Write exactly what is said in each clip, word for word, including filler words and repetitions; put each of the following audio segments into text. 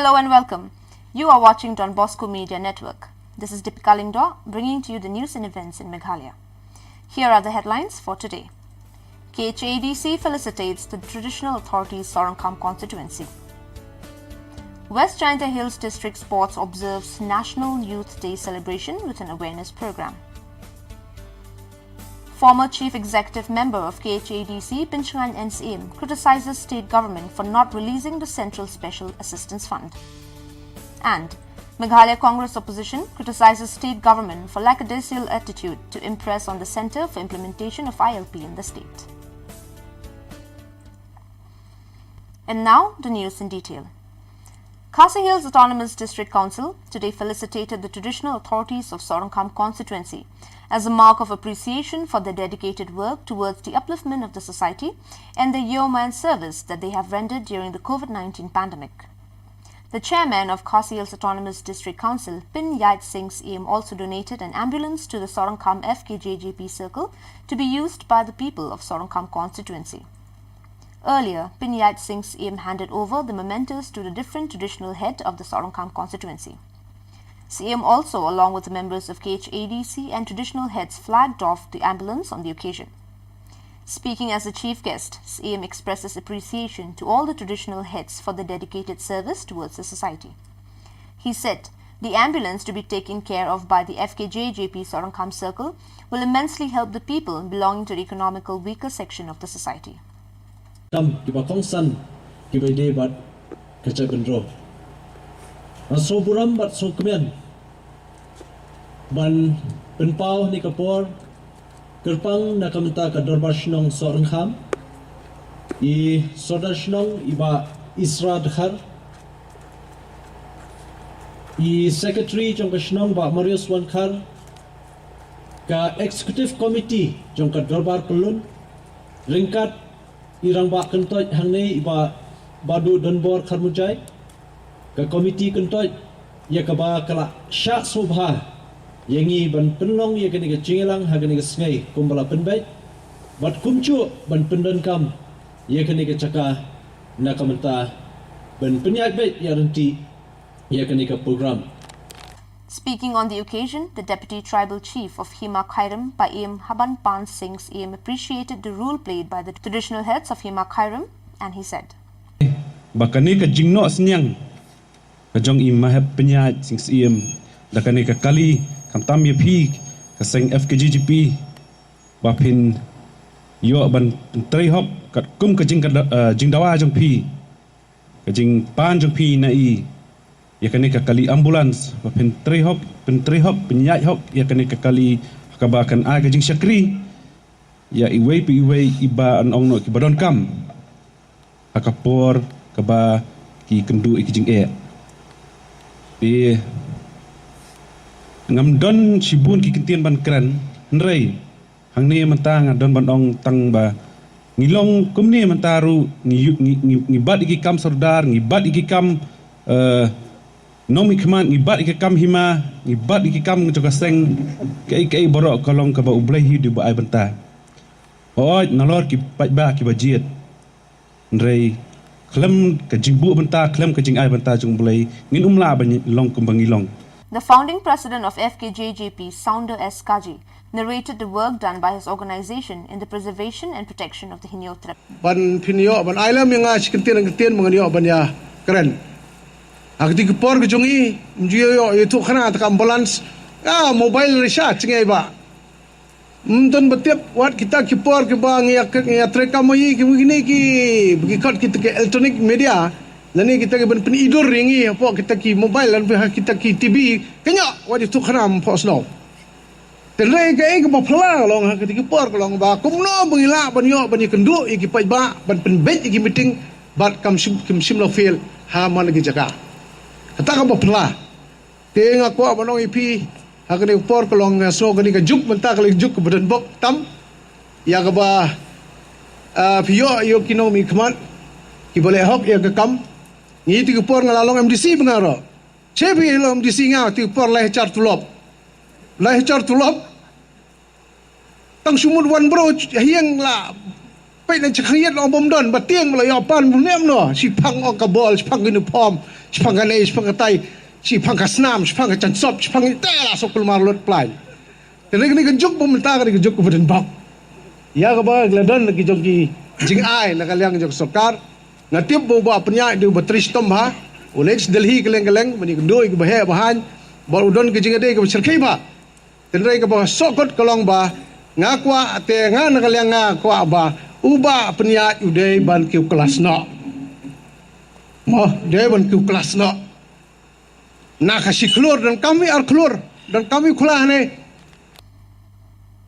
Hello and welcome. You are watching Don Bosco Media Network. This is Deepika Lyngdoh, bringing to you the news and events in Meghalaya. Here are the headlines for today. K H A D C felicitates the traditional authorities Sorangkham constituency. West Jaintia Hills District Sports observes National Youth Day celebration with an awareness program. Former Chief Executive Member of K H A D C, Pynshngaiñ N Syiem, criticizes state government for not releasing the Central Special Assistance Fund. And Meghalaya Congress opposition criticizes state government for lackadaisical attitude to impress on the centre for implementation of I L P in the state. And now, the news in detail. Khasi Hills Autonomous District Council today felicitated the traditional authorities of Sorangkham constituency as a mark of appreciation for their dedicated work towards the upliftment of the society and the yeoman service that they have rendered during the COVID nineteen pandemic. The chairman of Khasi Hills Autonomous District Council, Pyniaid Singh Syiem, also donated an ambulance to the Sorangkham F K J J P circle to be used by the people of Sorangkham constituency. Earlier, Pyniaid Singh Syiem handed over the mementos to the different traditional head of the Sorangkham constituency. Syiem also, along with the members of K H A D C and traditional heads, flagged off the ambulance on the occasion. Speaking as the chief guest, Syiem expresses appreciation to all the traditional heads for their dedicated service towards the society. He said the ambulance to be taken care of by the F K J J P Sorangkham Circle will immensely help the people belonging to the economical weaker section of the society. Kam kiba kongsan kiba ïadei bad ka jaitbynriew. Nga sngewburom bad sngewkmen ban pynpaw ha kane ka por kyrpang na ka bynta ka Dorbar Shnong Sorangkham, i Sordar Shnong i Bah Isra Dkhar, i Secretary jong ka shnong Bah Marius Wankhar, ka Executive Committee jong ka Dorbar Pyllun, ryngkat i Rangbah Kyntoit hangne i Bah Baduh Donbor Kharmujai, ka Committee Kyntoit, ïa kaba ka la shah sngewbha ïa ngi ban pynlong ïa kane ka jingïalang ha kane ka sngi kumba la pynbeit, bad kumjuh ban pyndonkam ïa kane ka jaka na ka bynta ban pynïaid beit ïa ryntih ïa kane ka program. Speaking on the occasion, the Deputy Tribal Chief of Hima Khyrim, Bah Ïem Habanpan Singh Syiem, appreciated the role played by the traditional heads of Hima Khyrim, and he said, ba kane ka jingnoh synñiang ka jong i Mahep Pyniaid Singh Syiem da kane ka kali, khamtam ïa phi ka seng F K J J P, ba phin ïoh ban pyntrei hok katkum ka jing, eh, jingdawa jong phi, ka jingpan jong phi na i ïa kane ka kali ambulance, ba phin trei hok, pyntrei hok, pynïaid hok ïa kane ka kali, ha kaba kan ai ka jingshakri ïa iwei pa iwei iba, ngan ong noh, kiba donkam ha ka por kaba ki kynduh ïa ki jingeh. Te ngam don shibun ki kyntien ban kren, hynrei hangne mynta nga don ban ong tang ba ngi long kumne mynta ruh, ngi, ngi, ngi, ngi bat ïa ki kam sordar, ngi bat ïa ki kam, eh, nongmihkhmat, ngi bat ïa ki kam hima, ngi bat ïa ki kam jong ka seng, kaei kaei baroh ka long kaba U Blei hi u ba ai bynta. Hooid, nalor ki paidbah kiba jied, hynrei khlem ka jingbuh bynta, khlem ka jingai bynta jong U Blei, ngin ym lah ban long kumba ngi long. The founding president of F K J J P, Sounder S Kaji, narrated the work done by his organization in the preservation and protection of the Hynñiewtrep. Ban pynïoh ban ai lem ïa nga shi kyntien kyntien ba ngan ïoh ban ïa kren. Ha kata ka por ka jong i, ym ju ïoh ïathuh khana ta ka ambulance. Ah, mobile recharge ngi ba. Ym don ba tip wat kita ki por kiba ngi ïa, ngi ïa treikam ïa ki, kine ki, ki kot kita ki electronic media, lane kita ki ban pynidur ïa ngi hapoh kita ki mobile, lane ha kita ki T V, kynnoh wat ïathuh khana hapoh shnong. Te hynrei kaei kaba phylla ka long ha kata ki por ka long ba kumno ba ngi lah ban ïoh ban ïakynduh ïa ki paidbah ban pynbeit ïa ki meeting bad kam shym, kam shym la fail ha man la ki jaka. Kata kaba phylla. Te nga kwah ban ong ïa phi, ha kane ka por ka long, nga sngew kane ka juk mynta ka long juk kaba donbok tam. Ïa kaba, ah, phi ïoh, ïoh ki nongmihkhmat kiba leh hok ïa ka kam. Ngi te ka por nga la long M D C ba nga ruh. Che phi long M D C nga te ka por lai hajar tulop. Lai hajar tulop. Tang shu mut wan bro ha ïing la Peit na chi khang ïet long bym don ba tieng ba la ïoh pan bym nem no. Chi phang ong ka bol, chi phang ka uniform, chi phang ka nei, chi phang ka tai, chi phang ka snam, chi phang ka chansop, chi phang ita la sok kulmar lut plain. Te ri kani ka juk bym ta kani ka juk ka bym bok. Ïa kaba la don ki jong ki jingai na ka liang jong sorkar. Nga tip ba u Bah Pynïaid u ba trei shitom bha. U leit Delhi kylleng kylleng, mani ka doi kaba heh ba haiñ. Ba u don ka jingïadei kaba shyrkhei bha. Tynrai kaba sokot ka long ba nga kwah te nga na ka liang nga kwah ba u Bah Pynïaid u dei ban kiew klas noh. Mo, dei ban kiew klas noh. Na ka shi khlur don kam wi ar khlur, don kam wi khula hane.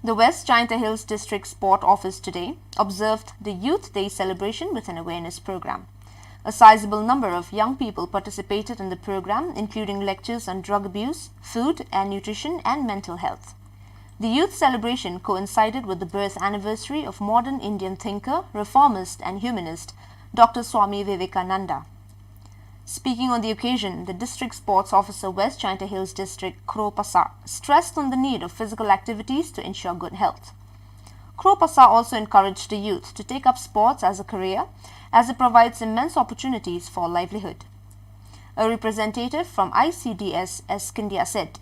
The West Jaintia Hills District Sport Office today observed the Youth Day celebration with an awareness program. A sizable number of young people participated in the program, including lectures on drug abuse, food and nutrition, and mental health. The youth celebration coincided with the birth anniversary of modern Indian thinker, reformist, and humanist Doctor Swami Vivekananda. Speaking on the occasion, the District Sports Officer, West Jaintia Hills District, Kro Pasar, stressed on the need of physical activities to ensure good health. Kro Pasar also encouraged the youth to take up sports as a career, as it provides immense opportunities for livelihood. A representative from I C D S, S Scindia, said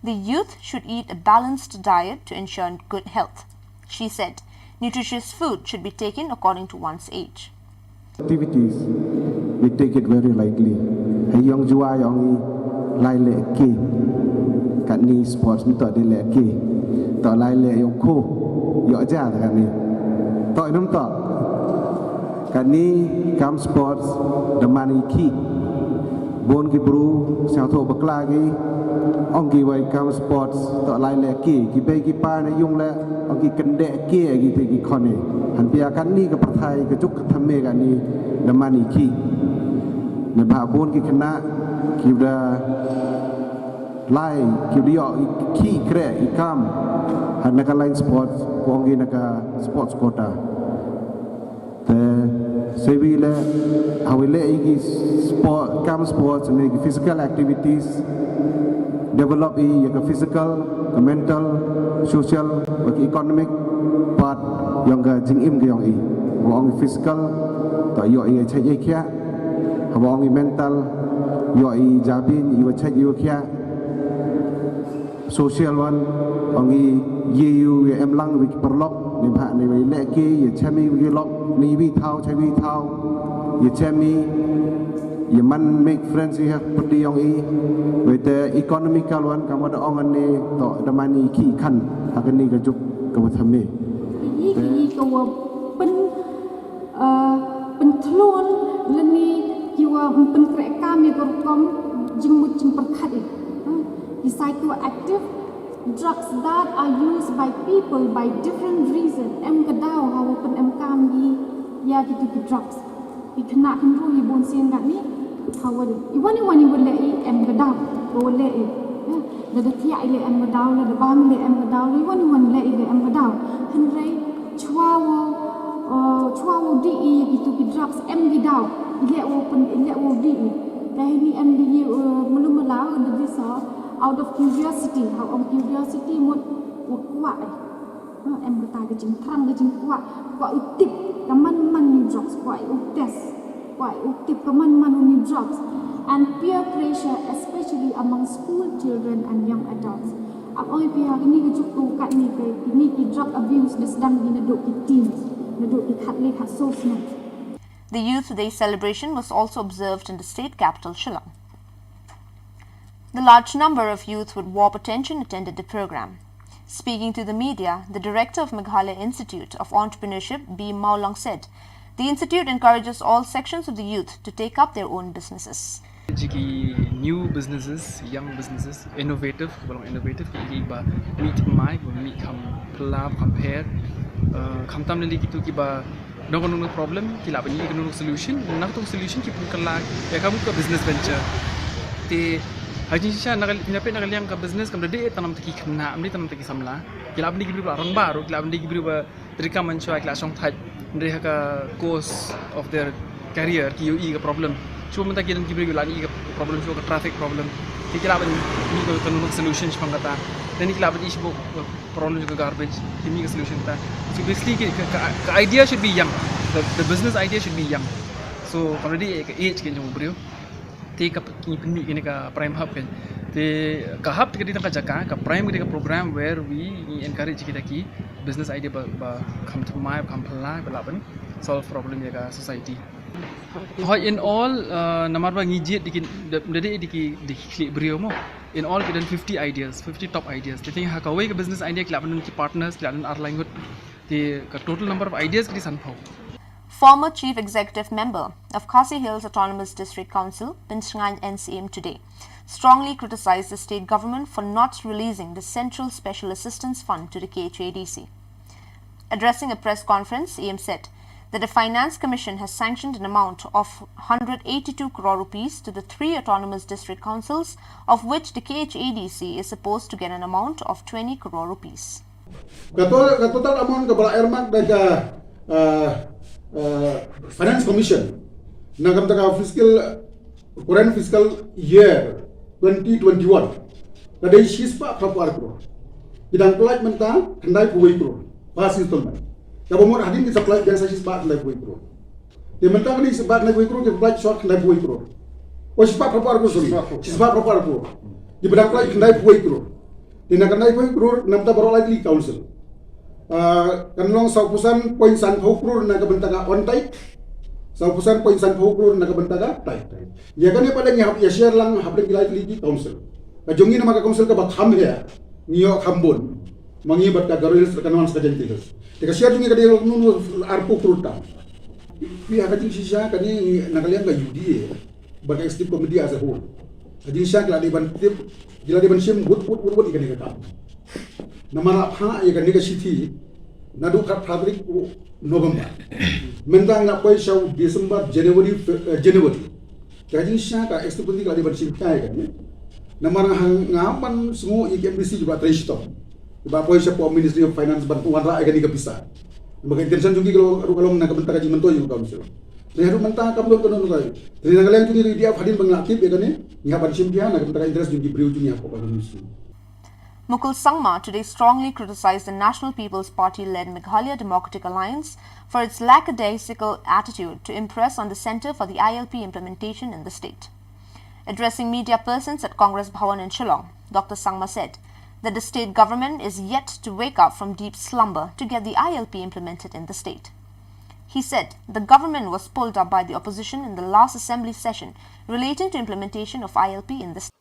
the youth should eat a balanced diet to ensure good health. She said nutritious food should be taken according to one's age. Activities, we take it very lightly. Hei yong jua yong i lai leh ke. Kat ni sports ni tok di leh ke. Tok lai leh yong ko. Yok ja kat ni. Tok inum tok. Kat ni kam sports da man i ki. Bun ki bru siang tok bakla ki. Ong ki wai kam sports tok lai leh ke. Ki bei ki pa na yung leh ong ki kendek ke ki te ki kone. Han pia kat ni ka perthai ka juk ka thamme kat ni da man i ki. Ne ba bun ki kena ki da lai ki da yok i ki kre i kam. Han na ka line sports ko ong ki na ka sports quota. Te sewi le hawi le i ki sport kam sports ne ki physical activities. Develop i ya ka physical, ka mental, social, ka economic part yong ka jingim ka yong i. Wa ong i physical, ta yo i chai i kia. Wa ong i mental, yo i jabin i wa chai i kia. Social one, ong i ye yu ye em lang wi ki perlok, ni bha ni wi le ki ye chemi wi lok, ni wi thau chemi thau, ye chemi ye man make friends ye pdi yong i. Wi te economical one, kam wa da ong ni to da man i ki kan ha ka ni ka juk ka wa thamme. Yi ki yi ka wa pen uh, penthlun leni ki wa pen krek kami ka rukom jingmut jingperkhat i. Ki psychoactive drugs that are used by people by different reason em ka daw ha wa pen em kam i ya ki tu ki drugs. I kena kan ru i bon sien kat ni ha wa i wan i wan i wa le i em ka daw ka wa le i. Da da tiak i le em ka daw la da bang le em ka daw la i wan i wan le i le em ka daw. Hynrei chwa wa uh, chwa wa di i ya ki tu ki drugs em ki daw i le wa pen i le wa di i. Ka hini em di i uh, mulu mala da di sa out of curiosity, how of curiosity mut wa kwah i. Em kata ka jingthrang ka jingkwah, kwah u tip ka man man ni drugs, kwah u test, kwah u tip ka man man ni drugs. And peer pressure, especially among school children and young adults. Ap oi pia kini ka juk tu kat ni ke kini ki drug abuse da sedang di naduk ki teens, naduk ki khat le khat so snem. The Youth Day celebration was also observed in the state capital Shillong. The large number of youth with war potential attended the program. Speaking to the media, the director of Meghalaya Institute of Entrepreneurship, B Mawlong, said the institute encourages all sections of the youth to take up their own businesses. Ji ki new businesses, young businesses, innovative, ba long innovative, ki ba mih thymmai, ba mih kham phylla, kham pher, uh, kham tam lili kitu ki ba nong nong problem, ki lah ban ïoh nong solution, nang tu solution ki pun kelak, ya kamu ka business venture. Te hajin sha na ka na ka liang ka business kam da dei tanam taki kena, am dei tanam taki samla. Ki lah ban dei ki bri ba rang baru, ki lah ban dei ki bri ba Trika man chwa ki la shong thait ndri ha ka course of their career ki ïohi ka problem. Chwa mynta ki don ki briew ki la ïohi ka problem chwa ka traffic problem. Ki ki la ban ïohi ka ka solution chwa kata. Te ngi ki lah ban issue bok, uh, paralok jong ka garbage, ki mih ka solution ta. So basically ka, ka, ka idea should be young. The, the business idea should be young. So ka ready ka age ka jong u briew. Te ka ngi pynmih kane ka Prime Hub ka. Te ka hub te ka dei tang ka jaka, ka Prime ka dei ka program where we encourage kita ki business idea ba, ba kham thymmai, ba kham phylla, ba lah ban solve problem ïa ka society. Hooid, in all, uh, namar ba ngi jied da ki, da, da dei da ki, da ki khlieh briew mo. In all ki don fifty ideas, fifty top ideas. Te teng ha kawei ka business idea ki lah ban don ki partners, ki lah ban don ar lai ngut. Te ka total number of ideas ki dei sanphew. Former Chief Executive Member of Khasi Hills Autonomous District Council, Pynshngaiñ N C M today, strongly criticized the state government for not releasing the Central Special Assistance Fund to the K H A D C. Addressing a press conference, E M said that the Finance Commission has sanctioned an amount of hundred eighty-two crore rupees to the three autonomous district councils, of which the K H A D C is supposed to get an amount of twenty crore rupees. Ka to-, ka total amount kaba la earmark da ka, uh, uh, Finance Commission na ka bynta ka fiscal, current fiscal year twenty twenty-one, ka dei shispah phra phew ar crore. Ki dang pynlait mynta khyndaiphew wei crore, first installment. Kaba mut hadien ki sa pynlait biang sa shispah khyndaiphew wei crore. Te mynta kane shispah khyndaiphew wei crore, ki pynlait short khyndaiphew wei crore. Oh, shispah phra phew ar crore, sorry. Shispah phra phew ar crore. Ki ba dang pynlait khyndaiphew wei crore. Te na ka khyndaiphew wei crore, namar ba baroh lai tylli ki council. Ah, kan long sawphew san point sanphew crore na ka bynta ka on tithe. Sawphew san point sanphew crore na ka bynta ka tithe. Ïa kane pat ngi hap ïa share lang hapdeng ki lai tylli ki council. Ka jong ngi namar ka council kaba kham heh, ngi ïoh kham bun. Ma ngi bad ka Garo Hills, ka Nongstoiñ, ka Jaintia Hills. Te ka share jong ngi ka dei nunu arphew crore tam. Phi, ha ka jingshisha kane na ka liang ka U D A bad ka executive committee as a whole, ka jingshisha ki la dei ban tip, ki la dei ban shim wut wut wut wut ïa kane ka kam. Namar la phah ïa kane ka shithi naduh khatphra tarik u November. Mynta nga poi sha u December, January, Fe-, eh, January. Ka jingshisha ka executive committee ka la dei ban shim kai kane. Namar nga, nga ngam ban sngew ïa ki M D C kiba trei shitom, kiba poi shapoh Ministry of Finance ban wanrah ïa kane ka pisa. Namar ka intention jong ki ka long, ruh ka long na ka bynta ka jingmyntoi jong ka council. Te haduh mynta kam don kano kano ka. Te na ka liang jong ngi U D F hadien ba ngi la tip ïa kane, ngi hap ban shim khia na ka bynta ka interest jong ki briew jong ngi hapoh ka council. Mukul Sangma today strongly criticized the National People's Party-led Meghalaya Democratic Alliance for its lackadaisical attitude to impress on the centre for the I L P implementation in the state. Addressing media persons at Congress Bhawan in Shillong, Doctor Sangma said that the state government is yet to wake up from deep slumber to get the I L P implemented in the state. He said the government was pulled up by the opposition in the last assembly session relating to implementation of I L P in the state.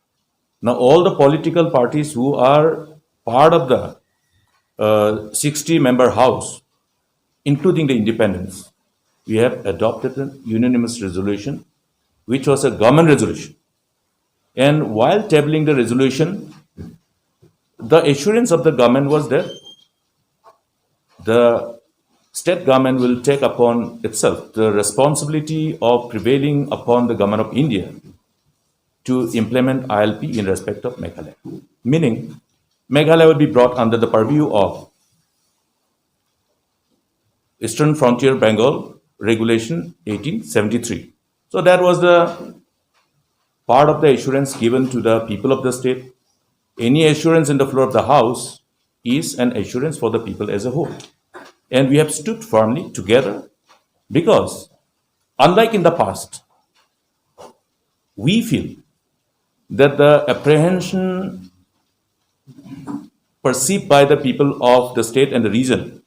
Now, all the political parties who are part of the, uh, sixty member House, including the independents, we have adopted an unanimous resolution, which was a government resolution. And while tabling the resolution, the assurance of the government was that the state government will take upon itself the responsibility of prevailing upon the Government of India to implement I L P in respect of Meghalaya. Meaning, Meghalaya will be brought under the purview of Eastern Frontier Bengal Regulation eighteen seventy-three. So that was the part of the assurance given to the people of the state. Any assurance in the floor of the House is an assurance for the people as a whole. And we have stood firmly together because, unlike in the past, we feel that the apprehension perceived by the people of the state and the region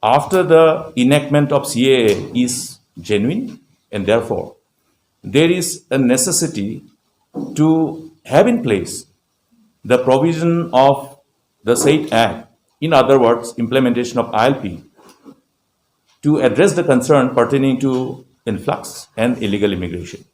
after the enactment of C A A is genuine, and therefore there is a necessity to have in place the provision of the said act, in other words, implementation of I L P, to address the concern pertaining to influx and illegal immigration.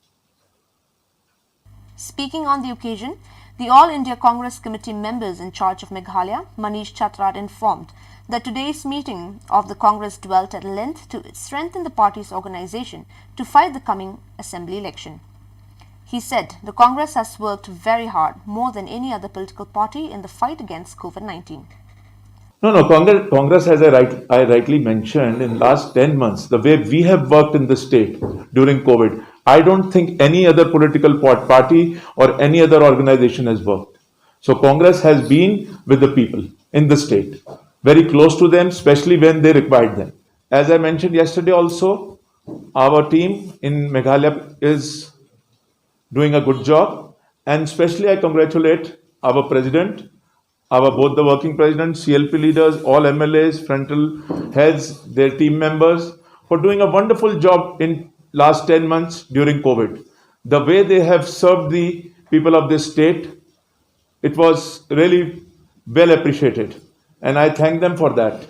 Speaking on the occasion, the All India Congress Committee members in charge of Meghalaya, Manish Chatrath, informed that today's meeting of the Congress dwelt at length to strengthen the party's organization to fight the coming assembly election. He said the Congress has worked very hard, more than any other political party, in the fight against COVID nineteen. No, no, Congress, Congress, as I, right, I rightly mentioned, in last ten months, the way we have worked in the state during COVID, I don't think any other political part-, party or any other organization has worked. So Congress has been with the people in the state, very close to them, especially when they required them. As I mentioned yesterday also, our team in Meghalaya is doing a good job, and especially I congratulate our president, our both the working president, C L P leaders, all M L As, frontal heads, their team members for doing a wonderful job in last ten months during COVID. The way they have served the people of this state, it was really well appreciated, and I thank them for that.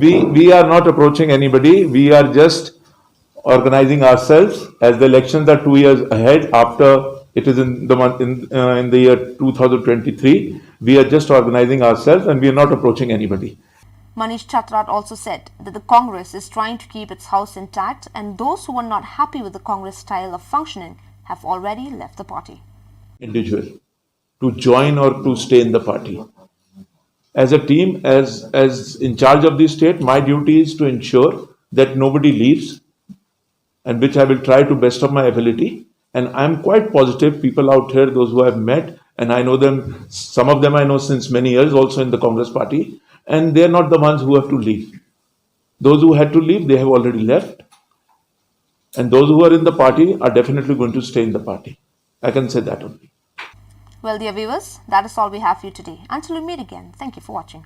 We we are not approaching anybody. We are just organizing ourselves. As the elections are two years ahead, after it is in the month in uh, in the year two thousand twenty-three, we are just organizing ourselves, and we are not approaching anybody. Manish Chatrath also said that the Congress is trying to keep its house intact, and those who are not happy with the Congress style of functioning have already left the party. Individual to join or to stay in the party. As a team, as as in charge of the state, my duty is to ensure that nobody leaves, and which I will try to best of my ability. And I'm quite positive people out here, those who I've met, and I know them, some of them I know since many years, also in the Congress party, and they're not the ones who have to leave. Those who had to leave, they have already left. And those who are in the party are definitely going to stay in the party. I can say that only. Well, dear viewers, that is all we have for you today. Until we meet again, thank you for watching.